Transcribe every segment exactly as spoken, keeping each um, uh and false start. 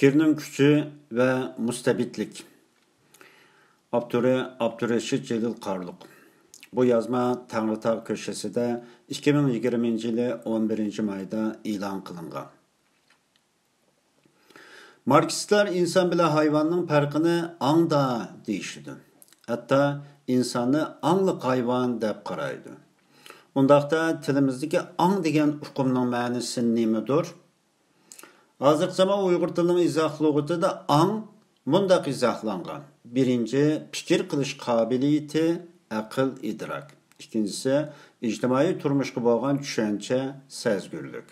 پىكىرنىڭ كۈچى ۋە مۇستەبىتلىك. ئاپتورى ئابدۇرېشىت جېلىل قارلۇق. بۇ يازما تەڭرىتاغ كۆشىسىدە ئىككى مىڭ يىگىرمىنچى يىلى ئون بىرىنچى مايدا ئېلان قىلىنغان. ماركسىستلار ئىنسان بىلەن ھايۋاننىڭ پەرقىنى ئاڭدا دېيىشىدۇ. ھەتتا ئىنساننى ئاڭلىق ھايۋان دەپ قارايدۇ. ئۇنداقتا تىلىمىزدىكى ئاڭ دېگەن ئۇقۇمنىڭ مەنىسى نېمىدۇر؟ ھازىرقى زامان ئۇيغۇر تىلىنىڭ ئىزاھ لۇغىتىدە ئاڭ مۇنداق ئىزاھلانغان: بىرىنچى، پىكىر قىلىش قابىلىيىتى، ئەقىل، ئىدراك. ئىككىنچىسى، ئىجتىمائىي تۇرمۇشقا بولغان چۈشەنچە، سەزگۈرلۈك.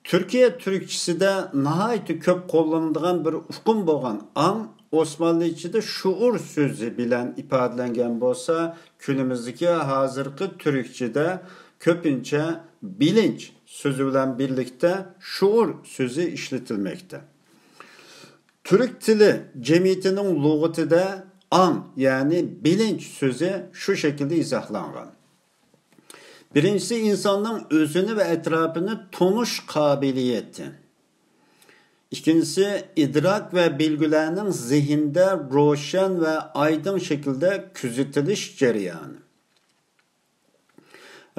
تۈركىيە تۈركچىسىدە ناھايىتى كۆپ قوللىنىدىغان بىر ئۇقۇم بولغان ئاڭ ئوسمانلىچىدا شۇئۇر سۆزى بىلەن ئىپادىلەنگەن بولسا، كۈنىمىزدىكى ھازىرقى تۈركچىدە كۆپىنچە بىلىنچ سۆزى بىلەن بىرلىكتە شۇئۇر سۆزى ئىشلىتىلمەكتە. تۈرك تىلى جەمئىيىتىنىڭ لۇغىتىدە ئاڭ، يەنى بىلىنچ سۆزى شۇ شەكىلدە ئىزاھلانغان. بىرىنچىسى، ئىنساننىڭ ئۆزىنى ۋە ئەتراپىنى تونۇش قابىلىيىتى. ئىككىنچىسى، ئىدراك ۋە بىلگۈلەرنىڭ زېھىندە روشەن ۋە ئايدىڭ شەكىلدە كۆزىتىلىش جەريانى.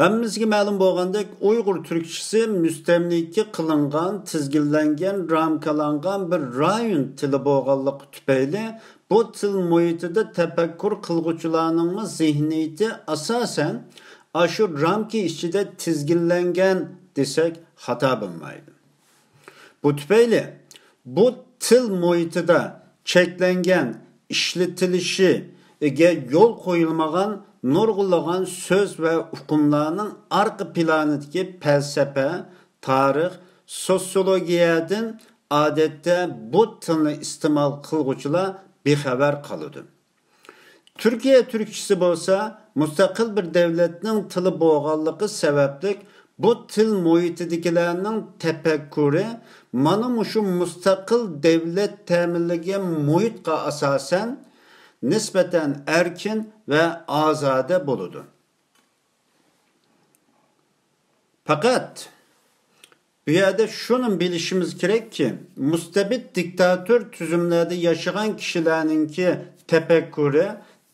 ھەممىمىزگە مەلۇم بولغاندەك، ئۇيغۇر تۈركچىسى مۇستەملىكە قىلىنغان، تىزگىنلەنگەن، رامكىلانغان بىر رايون تىلى بولغانلىقى تۈپەيلى، بۇ تىل مۇھىتىدا تەپەككۇر قىلغۇچىلارنىڭمۇ زېھنىيىتى ئاساسەن ئاشۇ رامكا ئىچىدە تىزگىنلەنگەن دېسەك خاتا بولمايدۇ. بۇ تۈپەيلى بۇ تىل مۇھىتىدا چەكلەنگەن، ئىشلىتىلىشىگە يول قويۇلمىغان نۇرغۇنلىغان سۆز ۋە ئۇقۇملارنىڭ ئارقا پىلانىدىكى پەلسەپە، تارىخ، سوتسىيولوگىيەدىن ئادەتتە بۇ تىلنى ئىستېمال قىلغۇچىلار بىخەۋەر قالىدۇ. تۈركىيە تۈركچىسى بولسا مۇستەقىل بىر دەۋلەتنىڭ تىلى بولغانلىقى سەۋەبلىك، بۇ تىل مۇھىتىدىكىلەرنىڭ تەپەككۇرى مانا مۇشۇ مۇستەقىل دەۋلەت تەمىنلىگەن مۇھىتقا ئاساسەن نىسبەتەن ئەركىن ۋە ئازادە بولىدۇ. پەقەت بۇ يەردە شۇنى بىلىشىمىز كېرەككى، مۇستەبىت دىكتاتور تۈزۈملەردە ياشىغان كىشىلەرنىڭكى تەپەككۇرى،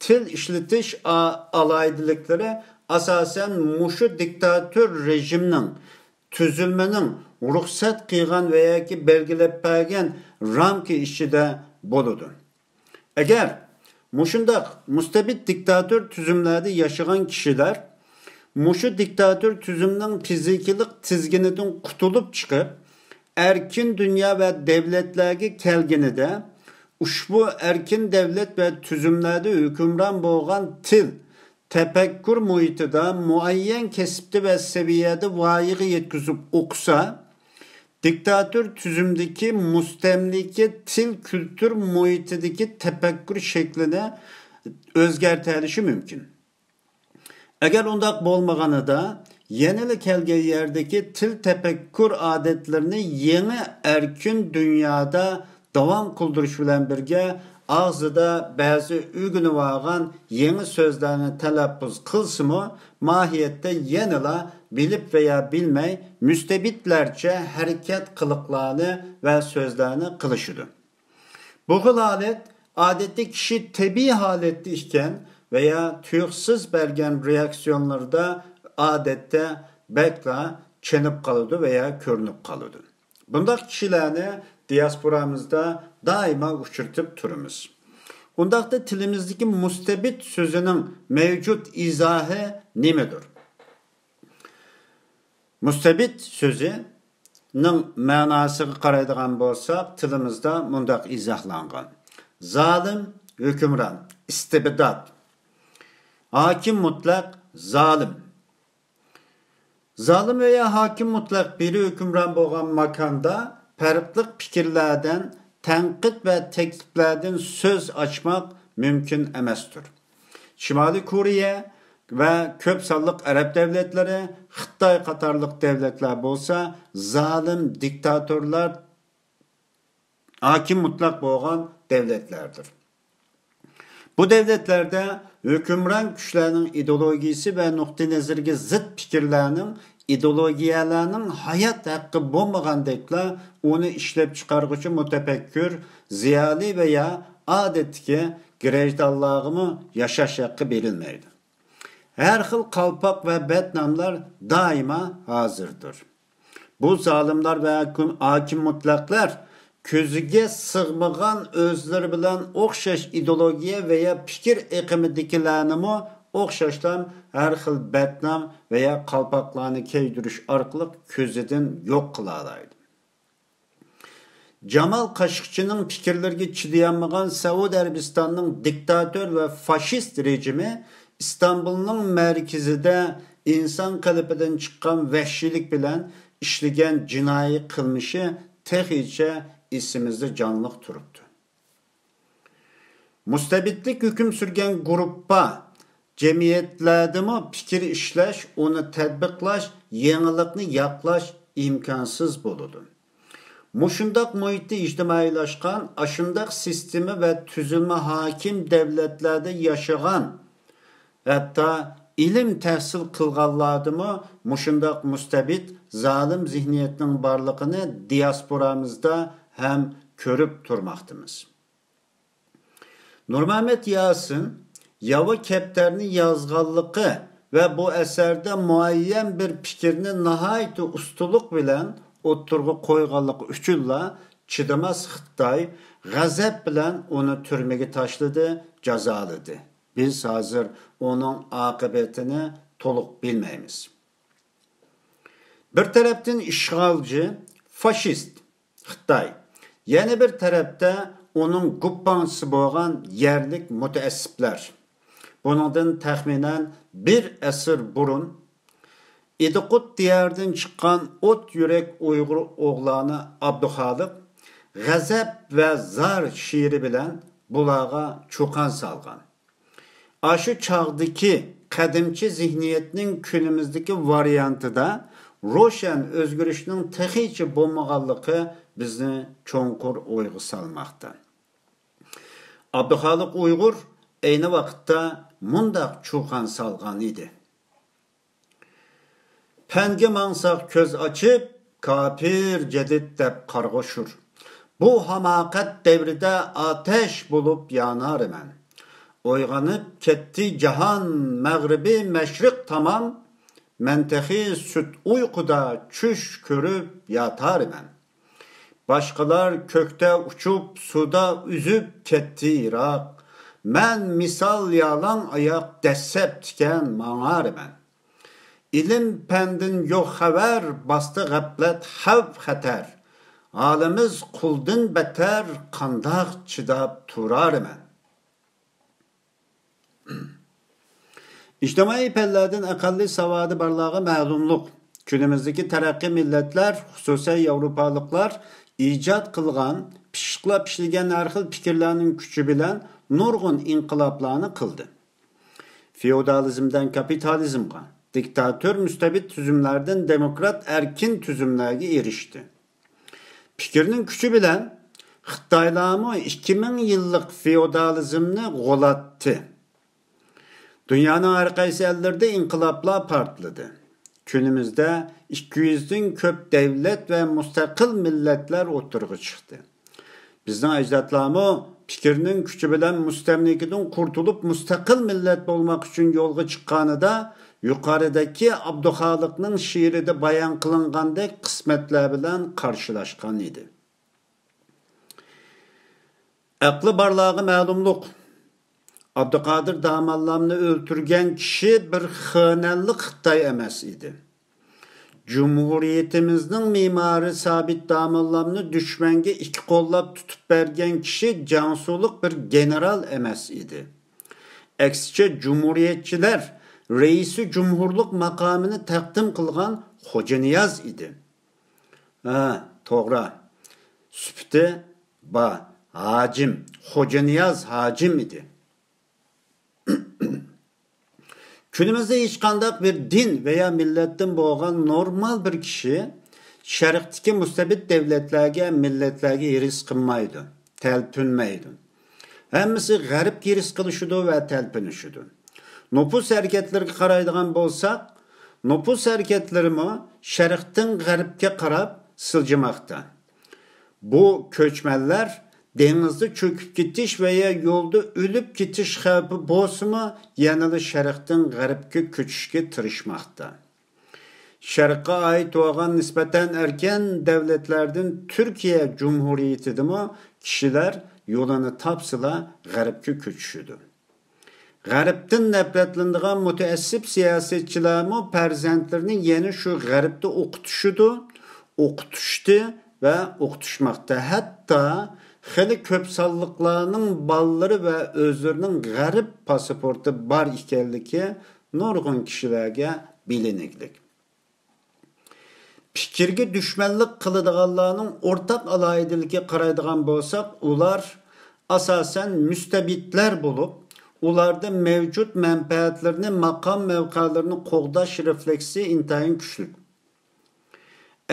تىل ئىشلىتىش ئا-، ئالاھىدىلىكلىرى ئاساسەن مۇشۇ دىكتاتور رېژىمنىڭ، تۈزۈلمىنىڭ رۇخسەت قىلغان ۋە ياكى بەلگىلەپ بەرگەن رامكا ئىچىدە بولىدۇ. ئەگەر مۇشۇنداق مۇستەبىت دىكتاتور تۈزۈملەردە ياشىغان كىشىلەر مۇشۇ دىكتاتور تۈزۈمنىڭ فىزىكىلىق تىزگىنىدىن قۇتۇلۇپ چىقىپ، ئەركىن دۇنيا ۋە دەۋلەتلەرگە كەلگىنىدە، ئۇشبۇ ئەركىن دەۋلەت ۋە تۈزۈملەردە ھۆكۈمران بولغان تىل، تەپەككۇر مۇھىتىدا مۇئەييەن كەسىپتە ۋە سەۋىيەدە ۋايىغا يەتكۈزۈپ ئوقۇسا، دىكتاتور تۈزۈمدىكى مۇستەملىكە تىل كۈلتۈر مۇھىتىدىكى تەپەككۇر شەكلىنى ئۆزگەرتەلىشى مۇمكىن. ئەگەر ئۇنداق بولمىغىنىدا، يەنىلا كەلگەن يەردىكى تىل تەپەككۇر ئادەتلىرىنى يېڭى ئەركىن دۇنيادا داۋام قىلدۇرۇش بىلەن بىرگە، ئاغزىدا بەزى ئۆگىنىۋالغان يېڭى سۆزلەرنى تەلەپپۇز قىلسىمۇ، ماھىيەتتە يەنىلا بىلىپ ۋەيا بىلمەي مۇستەبىتلەرچە ھەرىكەت، قىلىقلارنى ۋە سۆزلەرنى قىلىشىدۇ. بۇ خىل ھالەت ئادەتتە كىشى تەبىئىي ھالەتتە ئىكەن ۋەيا تۇيۇقسىز بەرگەن رېئاكسىيونلىرىدا ئادەتتە بەكلا چېنىپ قالىدۇ ۋەيا كۆرۈنۈپ قالىدۇ. بۇنداق كىشىلەرنى دىياسپورامىزدا دائىما ئۇچرىتىپ تۇرىمىز. ئۇنداقتا تىلىمىزدىكى مۇستەبىت سۆزىنىڭ مەۋجۇت ئىزاھى نېمىدۇر؟ مۇستەبىت سۆزىنىڭ مەناسىغا قارايدىغان بولساق، تىلىمىزدا مۇنداق ئىزاھلانغان: زالىم ھۆكۈمران، ئىستىبداد، ھاكىم مۇتلەق، زالىم. زالىم ۋەيا ھاكىم مۇتلەق بىرى ھۆكۈمران بولغان ماكاندا پەرقلىق پىكىرلەردىن، تەنقىد ۋە تەكلىپلەردىن سۆز ئاچماق مۇمكىن ئەمەستۇر. شىمالىي كورېيە ۋە كۆپ سانلىق ئەرەب دەۋلەتلىرى، خىتاي قاتارلىق دەۋلەتلەر بولسا زالىم دىكتاتورلار ھاكىم مۇتلەق بولغان دەۋلەتلەردۇر. بۇ دەۋلەتلەردە ھۆكۈمران كۈچلەرنىڭ ئىدېئولوگىيىسى ۋە نۇقتىئىنەزىرىگە زىت پىكىرلەرنىڭ ئىدېئولوگىيەلەرنىڭ ھايات ھەققى بولمىغاندەكلا، ئۇنى ئىشلەپچىقارغۇچى مۇتەپەككۇر، زىيالىي ۋەيا ئادەتتىكى گرەجدانلارغىمۇ ياشاش ھەققى بېرىلمەيدۇ. ھەر خىل قالپاق ۋە بەتناملار دائىما ھازىردۇر. بۇ زالىملار ۋە ھاكىم، ھاكىم مۇتلەقلەر كۆزىگە سىغمىغان ئۆزلىرى بىلەن ئوخشاش ئىدېئولوگىيە ۋەيا پىكىر ئېقىمىدىكىلەرنىمۇ ئوخشاشلا ھەر خىل بەتنام ۋەيا قالپاقلارنى كىيدۈرۈش ئارقىلىق كۆزىدىن يوق قىلالايدۇ. جامال قاشۇقچىنىڭ پىكىرلىرىگە چىدىيالمىغان سەئۇدى ئەرەبىستاننىڭ دىكتاتور ۋە فاشىست رېجىمى ئىستانبۇلنىڭ مەركىزىدە ئىنسان قېلىپىدىن چىققان ۋەھشىيلىك بىلەن ئىشلىگەن جىنايى قىلمىشى تېخىچە ئېسىمىزدە جانلىق تۇرۇپتۇ. مۇستەبىتلىك ھۆكۈم سۈرگەن گۇرۇپپا، جەمئىيەتلەردىمۇ پىكىر ئىشلەش، ئۇنى تەتبىقلاش، يېڭىلىقنى ياقلاش ئىمكانسىز بولىدۇ. مۇشۇنداق مۇھىتتا ئىجتىمائىيلاشقان، ئاشۇنداق سىستېما ۋە تۈزۈلمە ھاكىم دەۋلەتلەردە ياشىغان، ھەتتا ئىلىم تەھسىل قىلغانلاردىمۇ مۇشۇنداق مۇستەبىت، زالىم زېھنىيەتنىڭ بارلىقىنى دىياسپورامىزدا ھەم كۆرۈپ تۇرماقتىمىز. نۇرمەمەت ياسىن ياۋا كەپتەرنى يازغانلىقى ۋە بۇ ئەسەردە مۇئەييەن بىر پىكىرنى ناھايىتى ئۇستىلىق بىلەن ئوتتۇرىغا قويغانلىقى ئۈچۈنلا چىدىماس خىتاي غەزەپ بىلەن ئۇنى تۈرمىگە تاشلىدى، جازالىدى. بىز ھازىر ئۇنىڭ ئاقىۋىتىنى تولۇق بىلمەيمىز. بىر تەرەپتىن ئىشغالچى، فاشىست خىتاي، يەنە بىر تەرەپتە ئۇنىڭ گۇپپاڭچىسى بولغان يەرلىك مۇتەئەسسىپلەر. بۇنىڭدىن تەخمىنەن بىر ئەسىر بۇرۇن ئىدىقۇت دىيارىدىن چىققان ئوت يۈرەك ئۇيغۇر ئوغلانى ئابدۇخالىق غەزەپ ۋە زار شېئىرى بىلەن بۇلارغا چۇقان سالغان. ئاشۇ چاغدىكى قەدىمچە زېھنىيەتنىڭ كۈنىمىزدىكى ۋارىيانتىدا روشەن ئۆزگىرىشنىڭ تېخىچە بولمىغانلىقى بىزنى چوڭقۇر ئويغا سالماقتا. ئابدۇخالىق ئۇيغۇر ئەينى ۋاقىتتا مۇنداق چۇقان سالغان ئىدى. پەنگە ماڭساق كۆز ئاچىپ، كاپىر جەدىد دەپ قارغا ئۇشۇر. بۇ ھاماقەت دەۋرىدە ئاتەش بولۇپ يانارمەن. ئويغىنىپ كەتتى جاھان مەغرىبى مەشرىق تامام، مەن تېخى سۈت ئۇيقۇدا چۈش كۆرۈپ ياتارمەن. باشقىلار كۆكتە ئۇچۇپ، سۇدا ئۈزۈپ كەتتى يىراق. مەن مىسال يالاڭ ئاياق دەسسەپ تىكەن ماڭارمەن. ئىلىم پەندىن يوق خەۋەر، باستى غەپلەت خەۋپ خەتەر. ھالىمىز قۇلدىن بەتەر، قانداق چىداپ تۇرارمەن؟ ئىجتىمائىي پەنلەردىن ئەقەللىي ساۋادى بارلارغا مەلۇملۇق، كۈنىمىزدىكى تەرەققىي مىللەتلەر، خۇسۇسەن ياۋروپالىقلار ئىجاد قىلغان، پىششىقلاپ ئىشلىگەن ھەر خىل پىكىرلەرنىڭ كۈچى بىلەن نۇرغۇن ئىنقىلابلارنى قىلدى. فېئودالىزمدىن كاپىتالىزمغا، دىكتاتور مۇستەبىت تۈزۈملەردىن دېموكرات ئەركىن تۈزۈملەرگە ئېرىشتى. پىكىرنىڭ كۈچى بىلەن خىتايلارمۇ ئىككى مىڭ يىللىق فېئودالىزمنى غۇلاتتى. دۇنيانىڭ ھەر قايسى ئەللىرىدە ئىنقىلابلار پارتلىدى. كۈنىمىزدە ئىككى يۈزدىن كۆپ دەۋلەت ۋە مۇستەقىل مىللەتلەر ئوتتۇرىغا چىقتى. بىزنىڭ ئەجدادلارمۇ پىكىرنىڭ كۈچى بىلەن مۇستەملىكىدىن قۇرتۇلۇپ، مۇستەقىل مىللەت بولماق ئۈچۈن يولغا چىققانىدا، يۇقىرىدىكى ئابدۇخالىقنىڭ شېئىرىدە بايان قىلىنغاندەك قىسمەتلەر بىلەن قارشىلاشقان ئىدى. ئەقلى بارلارغا مەلۇملۇق، ئابدۇقادىر داموللامنى ئۆلتۈرگەن كىشى بىر خېنەنلىق خىتاي ئەمەس ئىدى. جۇمھۇرىيىتىمىزنىڭ مېمارى سابىت داموللامنى دۈشمەنگە ئىككى قوللاپ تۇتۇپ بەرگەن كىشى جياڭسۇلۇق بىر گېنېرال ئەمەس ئىدى. ئەكسىچە، جۇمھۇرىيەتچىلەر رەئىسى جۇمھۇرلۇق ماقامىنى تەقدىم قىلغان خوجانىياز ئىدى. ھە، توغرا. سۈپىتى بار. ھاجىم، خوجانىياز ھاجىم ئىدى. كۈنىمىزدە ھېچقانداق بىر دىن ۋەيا مىللەتتىن بولغان نورمال بىر كىشى شەرقتىكى مۇستەبىت دەۋلەتلەرگە، مىللەتلەرگە ھېرىس قىلمايدۇ، تەلپۈنمەيدۇ. ھەممىسى غەربكە ھېرىس قىلىشىدۇ ۋە تەلپۈنۈشىدۇ. نوپۇس ھەرىكەتلىرىگە قارايدىغان بولساق، نوپۇس ھەرىكەتلىرىمۇ شەرقتىن غەربكە قاراپ سىلجىماقتا. بۇ كۆچمەنلەر دېڭىزدا چۆكۈپ كېتىش ۋە يا يولدا ئۆلۈپ كېتىش خەۋپى بولسىمۇ، يەنىلا شەرقتىن غەربكە كۆچۈشكە تىرىشماقتا. شەرققە ئائىت بولغان نىسبەتەن ئەركىن دەۋلەتلەردىن تۈركىيە جۇمھۇرىيىتىدىمۇ كىشىلەر يولىنى تاپسىلا غەربكە كۆچۈشىدۇ. غەربتىن نەپرەتلىنىدىغان مۇتەئەسسىپ سىياسەتچىلەرمۇ پەرزەنتلىرىنى يەنە شۇ غەربتە ئوقۇتۇشىدۇ، ئوقۇتۇشتى ۋە ئوقۇتۇشماقتا. ھەتتا خېلى كۆپ سانلىقلارنىڭ بالىلىرى ۋە ئۆزلىرىنىڭ غەرب پاسپورتى بار ئىكەنلىكى نۇرغۇن كىشىلەرگە بىلىنىگلىك. پىكىرگە دۈشمەنلىك قىلىدىغانلارنىڭ ئورتاق ئالاھىدىلىكىگە قارايدىغان بولساق، ئۇلار ئاساسەن مۇستەبىتلەر بولۇپ، ئۇلاردا مەۋجۇت مەنپەئەتلىرىنى، ماقام مەۋقەلىرىنى قوغداش رېفلېكسى ئىنتايىن كۈچلۈك.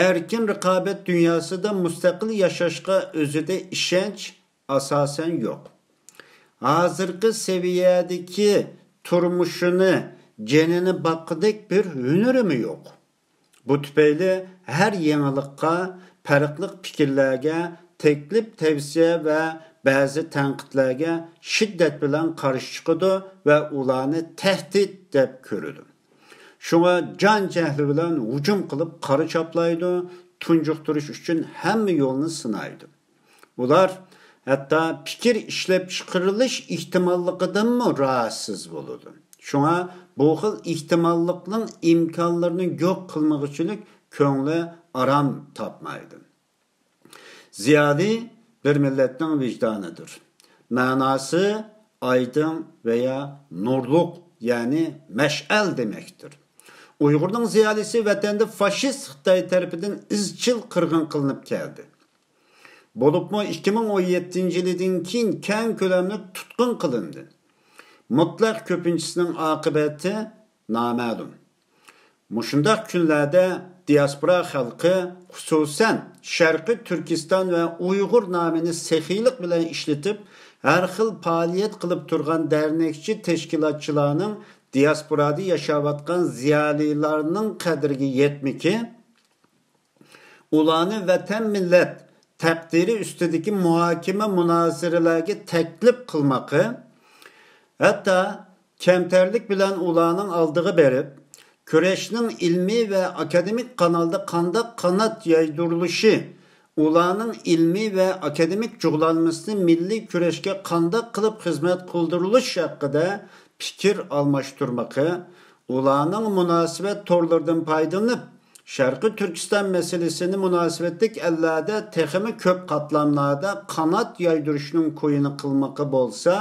ئەركىن رىقابەت دۇنياسىدا مۇستەقىل ياشاشقا ئۆزىدە ئىشەنچ ئاساسەن يوق. ھازىرقى سەۋىيەدىكى تۇرمۇشىنى، جېنىنى باققۇدەك بىر ھۈنىرىمۇ يوق. بۇ تۈپەيلى ھەر يېڭىلىققا پەرقلىق پىكىرلەرگە، تەكلىپ، تەۋسىيە ۋە بەزى تەنقىدلەرگە شىددەت بىلەن قارشى چىقىدۇ ۋە ئۇلارنى تەھدىت دەپ كۆرىدۇ. شۇڭا جان جەھلى بىلەن ھۇجۇم قىلىپ قارا چاپلايدۇ، تۇنجۇقتۇرۇش ئۈچۈن ھەممە يولنى سىنايدۇ. ئۇلار ھەتتا پىكىر ئىشلەپچىقىرىلىش ئېھتىماللىقىدىنمۇ راھەتسىز بولىدۇ. شۇڭا بۇ خىل ئېھتىماللىقنىڭ ئىمكانلىرىنى يوق قىلمىغۇچىلىك كۆڭلى ئارام تاپمايدۇ. زىيالىي بىر مىللەتنىڭ ۋىجدانىدۇر. مەناسى ئايدىڭ ۋە يا نۇرلۇق، يەنى مەشئەل دېمەكتۇر. ئۇيغۇرنىڭ زىيالىيسى ۋەتەندە فاشىست خىتاي تەرىپىدىن ئىزچىل قىرغىن قىلىنىپ كەلدى. بولۇپمۇ ئىككى مىڭ ئون يەتتىنچى يىلىدىن كېيىن كەڭ كۆلەملىك تۇتقۇن قىلىندى. مۇتلەق كۆپىنچىسىنىڭ ئاقىۋىتى نامەلۇم. مۇشۇنداق كۈنلەردە دىياسپورا خەلقى، خۇسۇسەن، شەرقىي تۈركىستان ۋە ئۇيغۇر نامىنى سېخىيلىق بىلەن ئىشلىتىپ، ھەر خىل پائالىيەت قىلىپ تۇرغان دەرنەكچى تەشكىلاتچىلارنىڭ دىياسپورادا ياشاۋاتقان زىيالىيلارنىڭ قەدرىگە يەتمىكى، ئۇلارنى ۋەتەن، مىللەت تەقدىرى ئۈستىدىكى مۇھاكىمە، مۇنازىرىلەرگە تەكلىپ قىلمىقى، ھەتتا كەمتەرلىك بىلەن ئۇلارنىڭ ئالدىغا بېرىپ، كۈرەشنىڭ ئىلمىي ۋە ئاكادېمىك قانالدا قانداق قانات يايدۇرۇلۇشى، ئۇلارنىڭ ئىلمىي ۋە ئاكادېمىك جۇغلانمىسىنى مىللىي كۈرەشكە قانداق قىلىپ خىزمەت قىلدۇرۇلۇش ھەققىدە پىكىر ئالماشتۇرمىقى، ئۇلارنىڭ مۇناسىۋەت تورلىرىدىن پايدىلىنىپ، شەرقىي تۈركىستان مەسىلىسىنى مۇناسىۋەتلىك ئەللەردە تېخىمۇ كۆپ قاتلاملاردا قانات يايدۇرۇشنىڭ كويىنى قىلمىقى بولسا،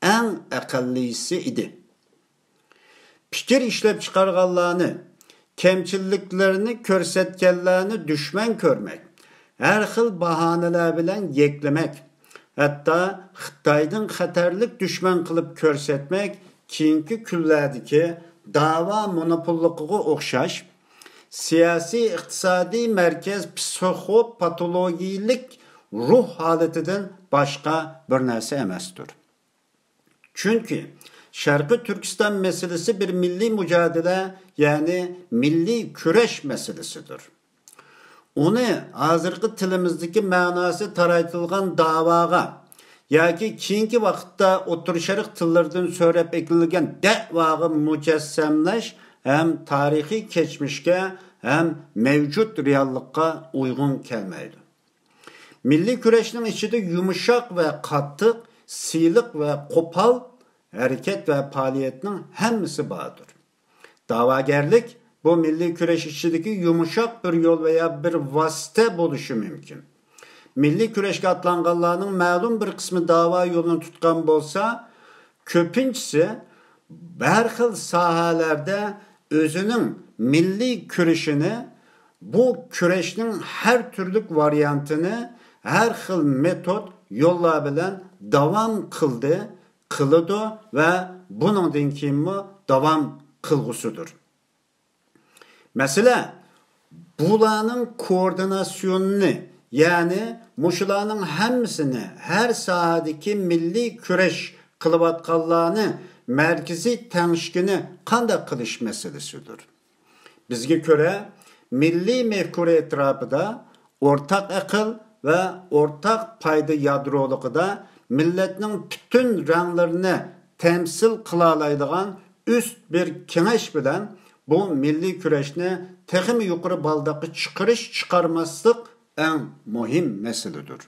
ئەڭ ئەقەللىيسى ئىدى. پىكىر ئىشلەپچىقارغانلارنى، كەمچىلىكلىرىنى كۆرسەتكەنلەرنى دۈشمەن كۆرمەك، ھەر خىل باھانىلەر بىلەن يەكلىمەك، ھەتتا خىتايدىن خەتەرلىك دۈشمەن قىلىپ كۆرسەتمەك كېيىنكى كۈنلەردىكى داۋا مونوپوللۇقىغا ئوخشاش سىياسىي، ئىقتىسادىي مەركەز پسىخوپاتولوگىيىلىك روھ ھالىتىدىن باشقا بىر نەرسە ئەمەستۇر. چۈنكى شەرقىي تۈركىستان مەسىلىسى بىر مىللىي مۇجادىلە، يەنى مىللىي كۈرەش مەسىلىسىدۇر. ئۇنى ھازىرقى تىلىمىزدىكى مەناسى تارايتىلغان داۋاغا ياكى كېيىنكى ۋاقىتتا ئوتتۇرا شەرق تىللىرىدىن سۆرەپ ئەكېلىنگەن دەۋاغا مۇجەسسەملەش ھەم تارىخىي كەچمىشكە ھەم مەۋجۇت رېئاللىققا ئۇيغۇن كەلمەيدۇ. مىللىي كۈرەشنىڭ ئىچىدە يۇمشاق ۋە قاتتىق، سىلىق ۋە قوپال ھەرىكەت ۋە پائالىيەتنىڭ ھەممىسى باردۇر. داۋاگەرلىك بۇ مىللىي كۈرەش ئىچىدىكى يۇمشاق بىر يول ۋە يا بىر ۋاسىتە بولۇشى مۇمكىن. مىللىي كۈرەشكە ئاتلانغانلارنىڭ مەلۇم بىر قىسمى داۋا يولىنى تۇتقان بولسا، كۆپىنچىسى ھەر خىل ساھەلەردە ئۆزىنىڭ مىللىي كۈرىشىنى، بۇ كۈرەشنىڭ ھەر تۈرلۈك ۋارىيانتىنى ھەر خىل مېتود، يوللار بىلەن داۋام قىلدى، قىلىدۇ ۋە بۇنىڭدىن كېيىنمۇ داۋام قىلغۇسىدۇر. مەسىلە، بۇلارنىڭ كوئوردىناتسىيونىنى، يەنى مۇشۇلارنىڭ ھەممىسىنى، ھەر ساھەدىكى مىللىي كۈرەش قىلىۋاتقانلارنى مەركىزىي تەڭشىگىنى قانداق قىلىش مەسىلىسىدۇر. بىزگە كۆرە، مىللىي مەفكۇرە ئەتراپىدا ئورتاق ئەقىل ۋە ئورتاق پايدا يادرولۇقىدا مىللەتنىڭ پۈتۈن رەڭلىرىنى تەمسىل قىلالايدىغان ئۈست بىر كېڭەش بىلەن بۇ مىللىي كۈرەشنى تېخىمۇ يۇقىرى بالداققا چىقىرىش، چىقارماسلىق ئەڭ مۇھىم مەسىلىدۇر.